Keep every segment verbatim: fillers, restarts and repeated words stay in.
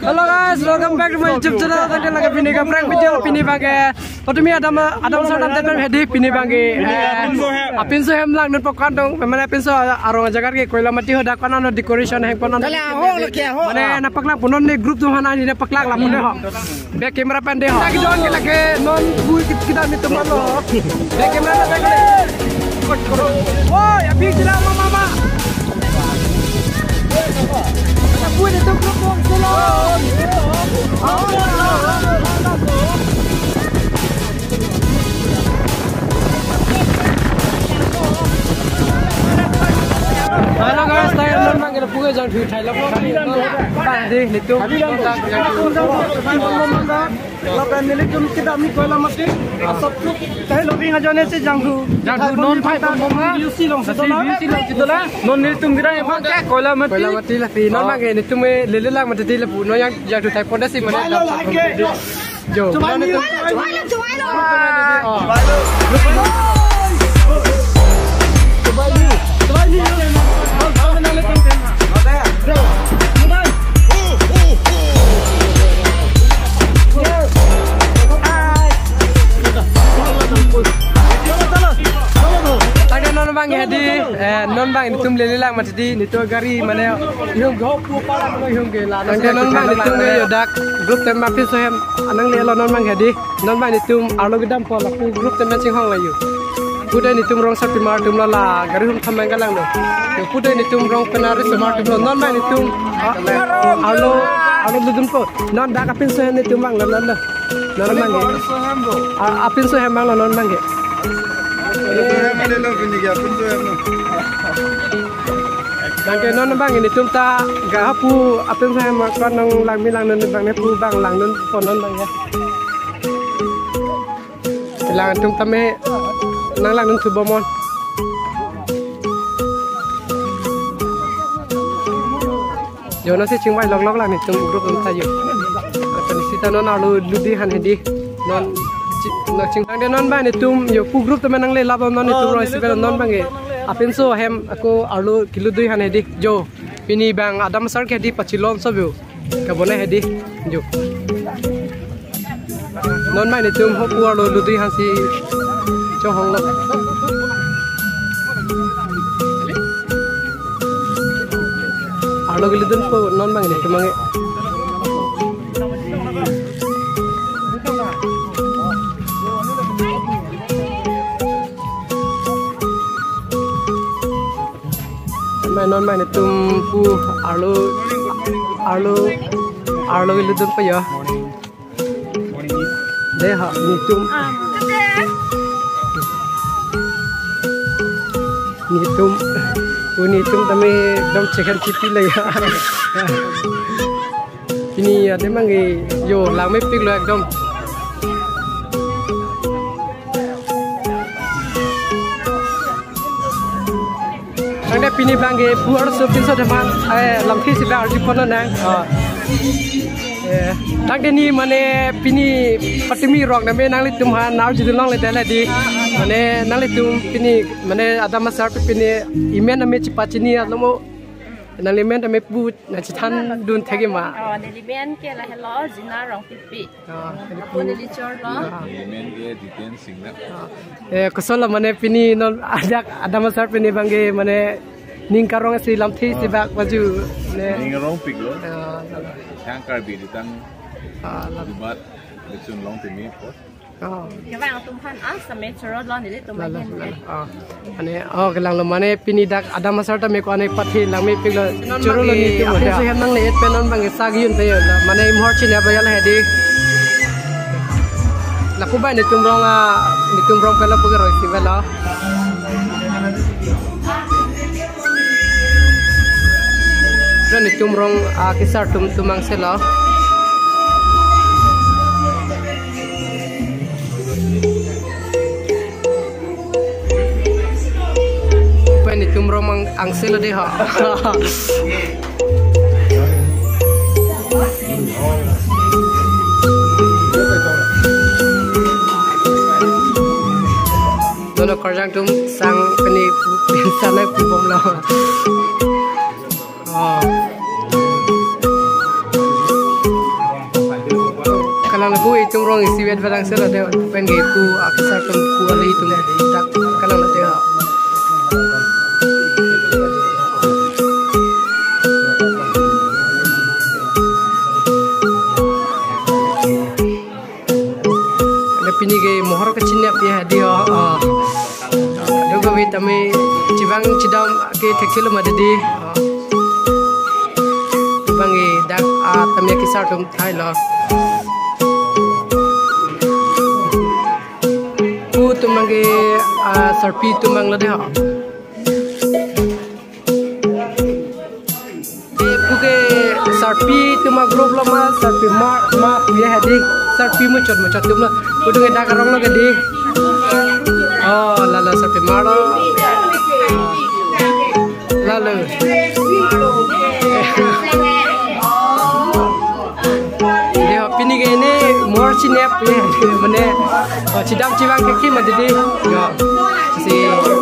Hello guys, welcome back to my YouTube channel. Tangte lake pini ke prank video, pini abangke. Patumi Adam, Adam Sar namdet pen hedi, pini abangke, eh, apinso hem langdun po kantong, mane apinso arong ajagar ke Koilamati hadak ko-an decoration hengpon. Dale, ho, lo kya ho? Mane nangpaklang po non ne group atum aphan ne paklang lapu ne ho. Back camera pen de ho. Lake don ke lake non bui kit kita ni teman lo. Back camera pen de. Woi, abhi sila mama mama. Bui ni tum group dong solo. Hello guys, tangte non abangke lapu ke jangthu thailo. Ba de, netum. Lapen nelitum kedam ni Koilamati. Asap tu thailo ring ajoine si jangthu. Jangthu non thai pon pon na. U C along si dola. U C along si dola. Non nelitum kedam abangke Koilamati. Koilamati lapu. Non abangke netum lele lang mati lapu. Non jang jangthu thai pon dasi mane. Bailo lake. Jo. Chubai ni. Chubai lo, chubai lo. Oh. Tangte non abang hedi, eh, non abang netum lele lang mati di, netum gari mane, ihum gop pu pala mane ihum ke la. Tangte non abang netum ke yo dak group atum apinso hem nanglelo non abang hedi. Non abang netum arlo kedam po lapu group atum chinghong la yo. Pu de netum rong sarpimar atum lo la gari hum thamang galang lo. Yo pu de netum rong penari semar atum lo. Non abang netum, ah, arlo, arlo ludun po. Non dak apinso hem netum abang lo, lo, lo. Non abang ke. Ah, apinso hem abang lo non abang ke. Tangte non abang netum ta ga hapu apinso hem ko-an nang langme langdun abang ne pu abang langdun po non abang ya. Lang atum tame nang langdun thu bomnon. Yo non si chingvai lok lok lang netum group atum ta yo. Lapen sita non arlo lutdun han hedi. Non chi-, non ching tangte non abang netum yo pu group atum nangle lap non netum roi si non abang ke. Apinso hem ako arlo kelutdun han hedi. Jo. Pini abang Adam Sar ke hedi pachilon so bu. Kabone hedi. Jo. Non abang netum ho pu arlo lutdun han si chonghong lo. Arlo kelutdun po non abang netum abang ke. Mai non abang netum pu arlo, arlo, arlo kelutdun po ya. De ha netum. Netum. Pu netum tame dom chekhan chipi la ya. Pini adim abang ke yo langmepiklo ekdom. Tangte pini abang ke pu arloso pinso atum aphan, eh, lamthe si ba arju pon nang. Ah. Eh, tangte ne mane pini patumi rok name nanglitum aphan arjudun longle tele di. Mane nanglitum pini mane Adam Sar pini amen name chipachini atlo mo. Nangli amen tame pu nangchethandun thekji ma? Oh, neli amen ke lahelo Zina Rongpipi. Ah, lapu neli chor lo. Ah. Neli amen ke Jiten Singh na. Ah. Eh, kosonlo mane pini non ajak Adam Sar pini abang ke mane ning karong si lamthe si bak maju ne. Ning rongpiklo. Ah. Thang Karbi di tang. Ah, la. Dumat Dixon long timi po. Oh. Kevang atum aphan asame choro lo nelitum la, la, ahin la, ke. La. Oh. Ane, oh, kelanglo mane pini dak Adam Sar tame ko-an pathe langmepiklo choro lo netum. Apinso hem nangle-et pen non abang ke sa gi-un pe yo la. Mane imhor chini apa ya la hedi. Lapu abang netum rong a, netum rong pen lapu ke roi si avelo. Netum rong a kesar atum atum angselo. Pen netum rong mang angselo de ha. Dono karjang atum sang pini sana pu bomlo. Oh. Ang pu itum rong isi vet valang selo de, pen ke pu akesar atum pu ale itum dak kalang lo de ha. Ada pini ke mohor kechinep ya di ha. Aduh, kami tame chibang chidam ke thekthelo ma di. Bang ke dak, ah, tame kesar atum thai lo. Pu atum bang ke, ah, sarpi atum bang lo de ha. Pu ke sarpi atum a-group lo ma, sarpimar ma pu ya hedi, sarpi muchot muchot atum lo. Pu atum ke dak arong lo ke di. Oh, lalo sarpimar lo. Lalo. Dei ho, pini ke ne mohor chinep ya, mane, oh, chidam chibang ke ki ma di. Yo. Si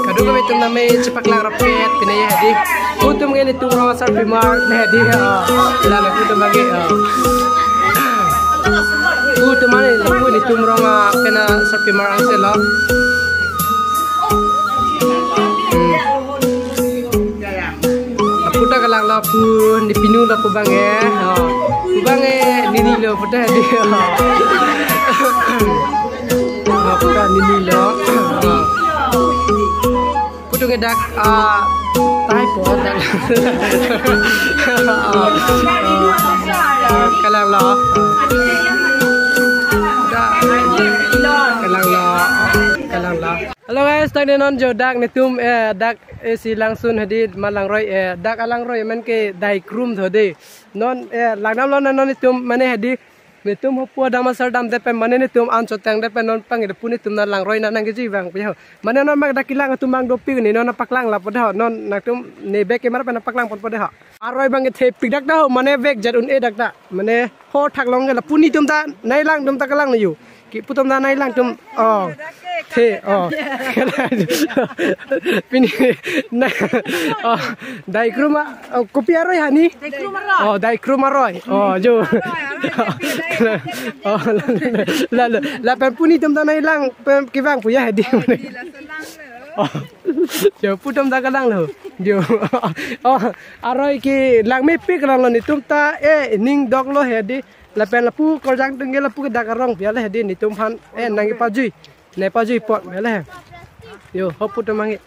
kadokave atum tame chepaklang rapet pini ya di. Pu atum ke netum rong sarpimar ne di. Oh, lalo pu atum bang ke, oh. Pu atum mane lapu netum rong a pen a sarpimar angse lo. Hmm. Lapu ta kalang lo pu, ne pinu lo pu bang ke. Oh. Pu bang ke nini lo pu ta di. Oh. Oh, pu ta nini lo. Oh. Pu atum ke dak, ah, tai po dak. Oh. Oh. Kalang lo. Dak. Kalang lo. Kalang lo. Hello guys, tangte non jo dak netum, eh, dak, eh, si langsun hedi ma langroi, eh, dak alangroi amen ke Daikrum tho de. Non, eh, langdam lo na non netum mane hedi netum hopu adam asar damdet pen mane netum an chotangdet pen non pang pu netum na langroi na nangkeji vang pu ya ho. Mane non bang dak kelang atum bang dopik ne non paklang lapo de ho. Non nangtum ne back camera pen paklang ponpo de ho. Aroi bang ke thepik dak ta ho, mane vek jat un-e dak ta. Mane ho thak long ke lapu netum ta nai lang atum ta kalang na yo. Ke pu atum ta nai lang atum, oh. The, oh. Pini, na, oh, Daikrum a, oh, kopi aroi hadi? Daikrum aroi. Oh, Daikrum aroi. Oh, jo. Oh, la, la, la, lapen pu netum ta nai lang, pen kevang pu ya hedi. Oh. Jo, pu atum ta kalang lo. Jo. Oh, aroi kelang mepik lang lo netum ta, eh, ning dok lo hedi. Lapen lapu korjang atum ke lapu ke dak arong pi ale hedi netum aphan, eh, nangkepajui. Ne pajui pot pi ale. Yo, hopu atum bang ke.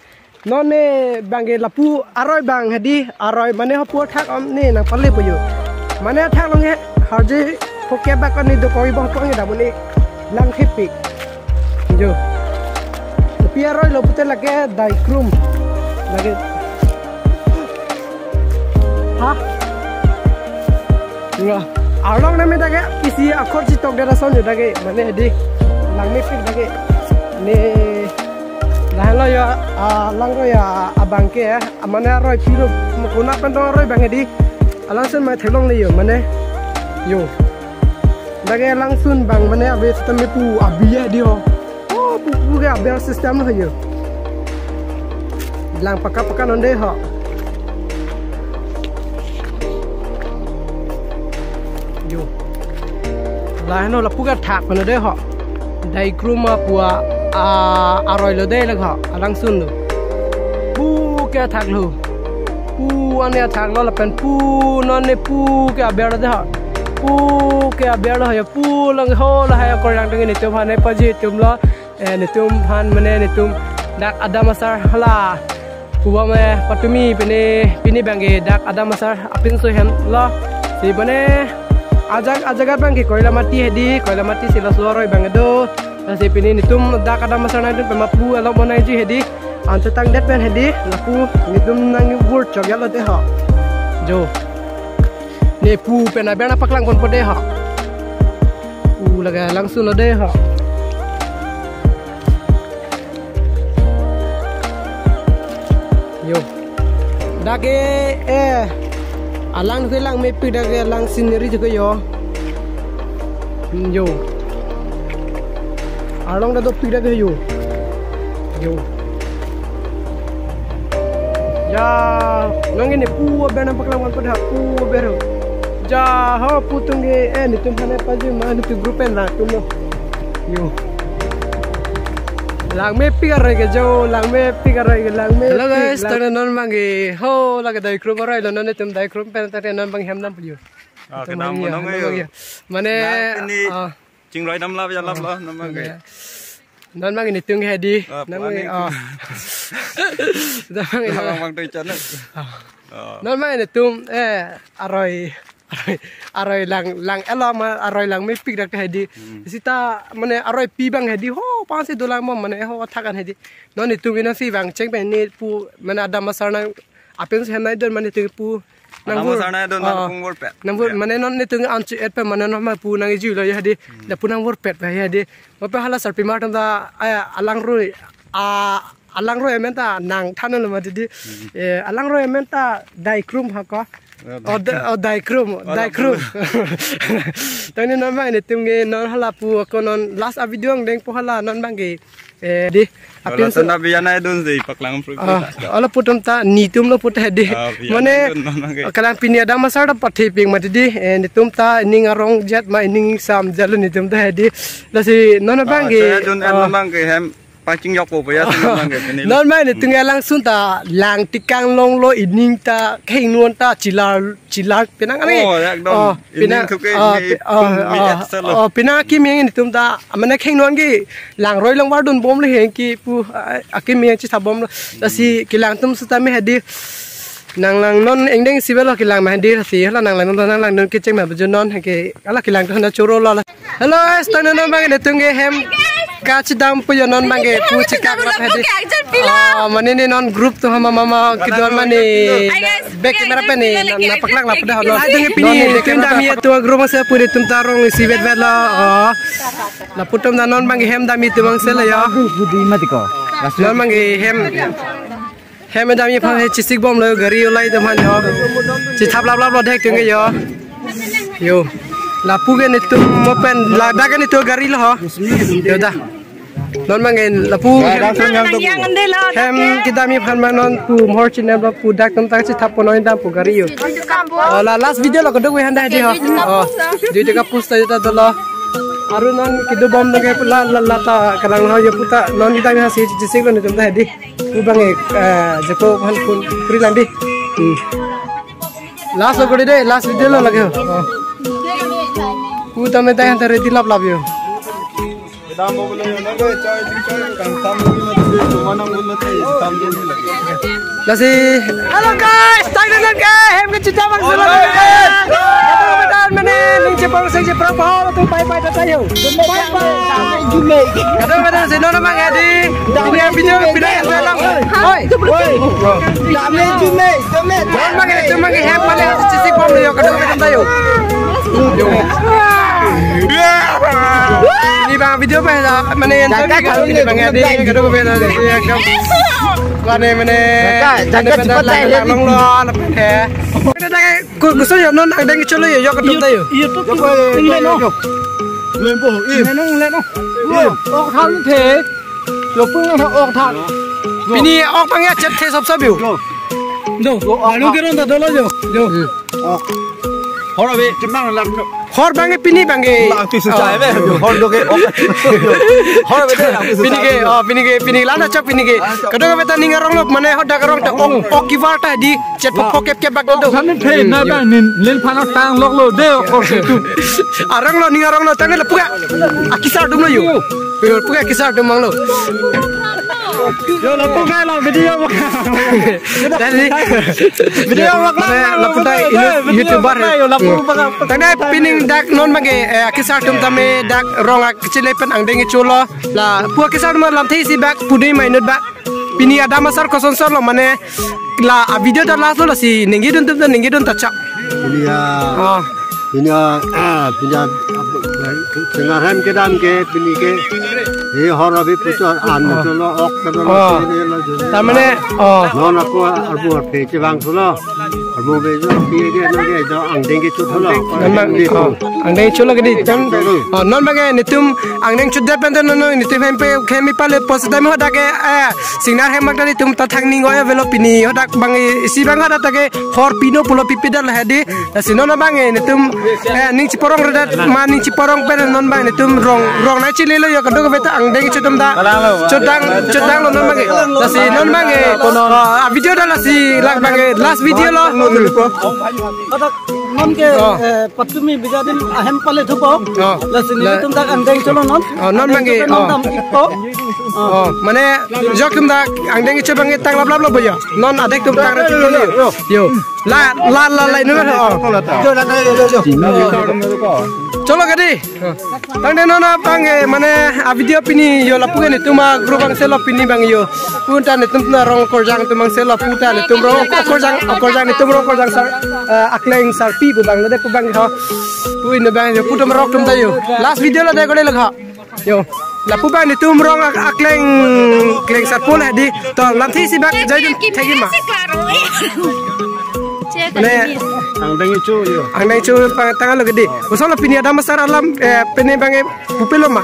Non ne bang ke lapu aroi bang hedi, aroi mane hopu athak om ne nangpale po yo. Mane athak long he, harje hoke bak ne do koi bong pong da mane lang khepik. Jo. Pi aroi lo pute lake Daikrum. Lake. Ha? Nga. Arlong name dak ke isi akhor chitok dera son jo dak ke. Mane di. Lang mepik dak ke. Ne. Lahenlo ya, ah, langroi ya, abang ke, ah, mane aroi pilo, kona pen do aroi bang di. Alangsun mai theklongle yo, mane. Yo. Dak ke langsun bang mane ave sitame pu abi ya di ho. Oh, pu pu ke aber system lo yo. Lang paka paka non de ho. Yo. Lahenlo lapu ke thak pen lo de ho. Daikrum apu a, a, aroi lo de le ho. Alangsun lo. Pu ke thak lo. Pu ane thak lo lapen pu non ne pu ke aber lo de ho. Pu ke aber lo yo. Pu long ho lahai akorjang atum netum aphan ne pajui atum lo. Eh, netum aphan mane netum dak adam asar hala. Pu bang me patumi pini, pini bang ke dak adam asar apinso hem lo. Si mane ajak, ajak bang ke Koilamati hedi, Koilamati si laso aroi bang do. Si pini netum dak adam asar nangtum pema pu along monai ji hedi. An chetangdet pen hedi, lapu netum nangvur chok ya lo de ho. Jo. Ne pu pen aber nangpaklang ponpo de ho. Pu lake langsun lo de ho. Yo. Dak ke, eh, alang ke lang mepik dak ke lang scenery jo ke yo. Hmm, yo. Arlong dak dopik dak ke yo. Yo. Ya, nang ini pu aber nangpaklang ponpo de ha, pu aber ho. Ja ho pu atum ke, eh, netum aphan pajir ma, netum group pen lang atum lo. Yo. Langmepik aroi ke jo, langmepik aroi ke, langmepik. Hello guys, lang- tangte non abang ke ho lake Daikrum aroi lo, non netum Daikrum pen tangte non abang hem dam puyo. Ah, netum kedam abang ya, nong ayo. Mane, nang ini ah. Chingroi dam lap ya lap lo, non abang ke. Ya. Non abang netum ke hedi. Ah, nang puan abang, ini. Ah. Non abang ini. Abang, abang tuh channel. Ah. Ah. Non abang netum, eh, aroi, aroi, aroi lang, lang elo ma, aroi langmepik dak hedi. Hmm. Seta mane aroi pi abang hedi, ho, pangsi dolang mo, mane ho thakan hedi. Non netum ina si abang cheng pen ne pu, mane Adam Asar nang apen si hem nai don mane netum pu. Nang Adam Asar nai don, ah, nang pung vorpet. Nang vor, ya. Mane non netum an chu et pen mane non ma pu nang iju lo ya hedi. Hmm. Lapu nang vorpet pa ya hedi. Mo pe hala sarpimar atum ta, eh, alangroi, ah, alangroi amen ta nang than lo ma didi. Hmm. Eh, alangroi amen ta Daikrum ha ko. Oh, oh, da-, Daikrum. Oh, Daikrum, oh, Daikrum. Daikrum. Tangte non abang netum ke non hala pu ako non last a video angdeng po hala non abang ke. Eh, di. Apin hala so tanda biya nai don si paklang pru. Ah, hala pu atum ta netum lo pu ta hedi. Ah, biya mane nai don non abang ke. Kalang pini Adam Asar ta pathipik ma didi. Eh, netum ta ining arong jat ma ining sam jalo netum ta hedi. Lasi non abang ke. Ah, saya don en ah. Non abang ke hem. Paching yok po ya, non abang ke pini. Non abang netum ke alangsun ta lang tikang longlo, ining ta khengnon ta chilar, chilar penang ani. Oh, ekdom. Oh, ining penang, thuke oh, ini pe-, oh, pung mi oh, et selo. Oh, penang akimi netum ta, mane khengnon ke langroi langvar dunbom le heng ke pu, ah, akimi chithabom lo. Lasi kelang atum seta me hedi. Nang lang non angdeng si belo kelang ma hedi si hala nang lang non nang lang non kecheng ma baju non ke hala kelang atum na choro lo la. Hello guys, tangte non abang netum ke hem kachidam puyo non abang ke pu chekak lap hedi. Oh, mane ne non group atum hama mama kidon mane. Hi guys. Back camera pen ne na, na paklang lap dah. Hi guys. Netum ke pini netum dam-i atum group masa pu netum ta rong isi vet vet lo. Oh. Lapu atum ta non abang ke hem dam-i atum abang si lo ya. Budi mati ko. Non abang ke hem. Hem dam-i aphan he chisik bom lo gari ulai atum aphan yo. Chithap lap lap lo dek tung ke yo. Yo. Lapu ke netum mo pen ladak ke netum gari lo ho. Yo da. Non abang ke lapu hem kedam-i aphan ma non pu mor chinem lo pu dak atum ta chithap po non dam pu gari yo. Oh, la last video lo keduk we han da hedi ho. Oh. Dui taka pusta ta dolo. Aru non kedo bom dong ke la la la ta kalang ho yo pu ta non dam-i aphan si chisik lo netum ta hedi. Pu abang ke, eh, jepo aphan phone kuri lang di. Hmm. Last lo kuri de, last video lo lake ho. Oh. Pu tame ta han ta ready lap lap yo. Kedam bo bole yo, na ko choi ching choi, kan tam ni ma tu, tu mana bole te, tam ni lagi. Lasi, hello guys, tangte non ke hem kachidam abang si lo. Hello guys. Aduh, betul mane, ning chepang sing chepang pahal tu bye bye tata yo. Bye bye. Kadokave ta si non abang ke di. Ini video pinang ke lang. Hoi. Hoi. Dame jume, dame. Non abang ke, non abang ke hem pale chisik bom yo kadokave ta yo. Yo. Ini abang video pa mane yang jaga tadi kalau ini abang ke di kadokave ta si ya kam. Mane mane. Jaga, jaga cepat saya. Long lo, lepas ya. Kita lagi Ku-, kuso yo non angdeng cholo yo, yok atum ta yo. YouTube, YouTube. Lempo, i. Nang le no. Yo, ok than the. Yo pung na ok than. Pini ok abang ya chet the sop sop yo. Yo. Do, yo, ok anu than. Keron ta dolo yo. Yo. Ok. Hor ave, chimang lam no. Hor abang ke pini abang ke. Lang tu susah ya, hor do ke ok. Hor ave, lang tu susah. Pini ke, oh, pini ke, pini la na chak pini ke. Kadokave ta ning arong lo, mane hor dak arong ta ok, ok kivar ta di. Chet pho pho kep kep bak do. Than the na bang nin len phan tang lok lo de ko se tu. Arong lo ning arong lo tang le puka. Akisar dum lo yo. Yo puka akisar dum mang lo. Yo lo puka lo video. Tadi video mane lapu ta YouTuber. Yo lo puka. Tangte pining dak non abang ke, eh, akisar dum tame dak rong ak chile pen angdeng cholo. Lapu akisar dum lamthe isi bak pudei mainut bak. Pini Adam Asar kosonson lo mane la a video ta last lo lasi ninggi dun tum ta ninggi dun ta chak. Pini ya. Ah. Pini ya, ah, pini ya, ah, Chengar hem kedam ke, pini ke. Ye hor abi puchor an Oh. Chulo ok chulo Oh. Chulo chulo. Tamane, oh. Non ako arbu arphe chevang chulo. Arbu bejo pi ge no ge jo angdeng kecho chulo. Namang, oh. Angdeng chulo kedi. Tam, oh, non bang ke netum angdeng chudet pen non non netum hem pe kemi pale post time ho dak ke, eh, singnar hem mak ta netum ta thang ning oi avelo pini ho dak bang isi bang ho dak ke hor pino pulo pipi dak la hedi. Lasi non bang e netum, eh, ning chiporong redet ma ning chiporong pen non bang netum rong rong nai chilelo yo kadok kave ta angdeng chutum da. Chudang chudang lo non bang e. Lasi non bang e. Ah, video dak lasi lak bang e last video lo. Hadak non ke, Oh. Eh, patumi bigadin ahem pale thupo. Oh. Lasi La- netum dak angdeng chulo non. Oh, non bang e, Angdeng chulo non oh. Dam ipo. Oh, mane jok tum dak angdeng chu bang e tang lap lap lo boyo. Non adek tum tang rat yo. Yo. La la la la inu oh. Chulo kedi. Tangte non bang e mane a video pini yo lapu ke netum a group bang se lo pini bang yo. Pu ta netum na rong korjang tum bang se lo pu ta netum rong korjang korjang netum rong korjang sar, eh, akleng sarpi pu bang lo de pu bang ho. Pu in bang yo pu tum rok tum ta yo. Last video lo de kore lo ha. Yo. Lapu bang netum rong ak- akleng kleng sarpo la di. To lam thi si bak jai dun thegi ma. Mane Angdeng chu yo. Angdeng chu pang tang lo kedi. Usol pini adam besar alam, eh, pene bang e pupelo ma.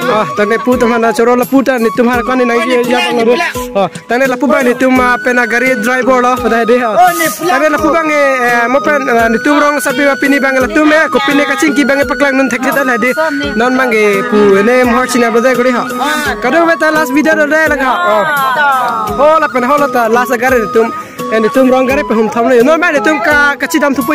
Ah, tangte pu teman choro lapu ta netum har kon nang ye ya bang lo. Ah, tangte lapu bang netum, ah, pena gari driver lo pada de ha. Tangte lapu bang e, eh, mo pen, eh, netum rong sapi pini bang latum e, ko pini kachingki bang e paklang nun thek thek la di. Non bang e pu ene mohor china bade kori ha. Kadokave ta last video do de la ha. Oh. Ho lapen ho la ta last gari netum. Eh, netum rong gari pehum tham lo. Non bang netum ka kachidam thupo.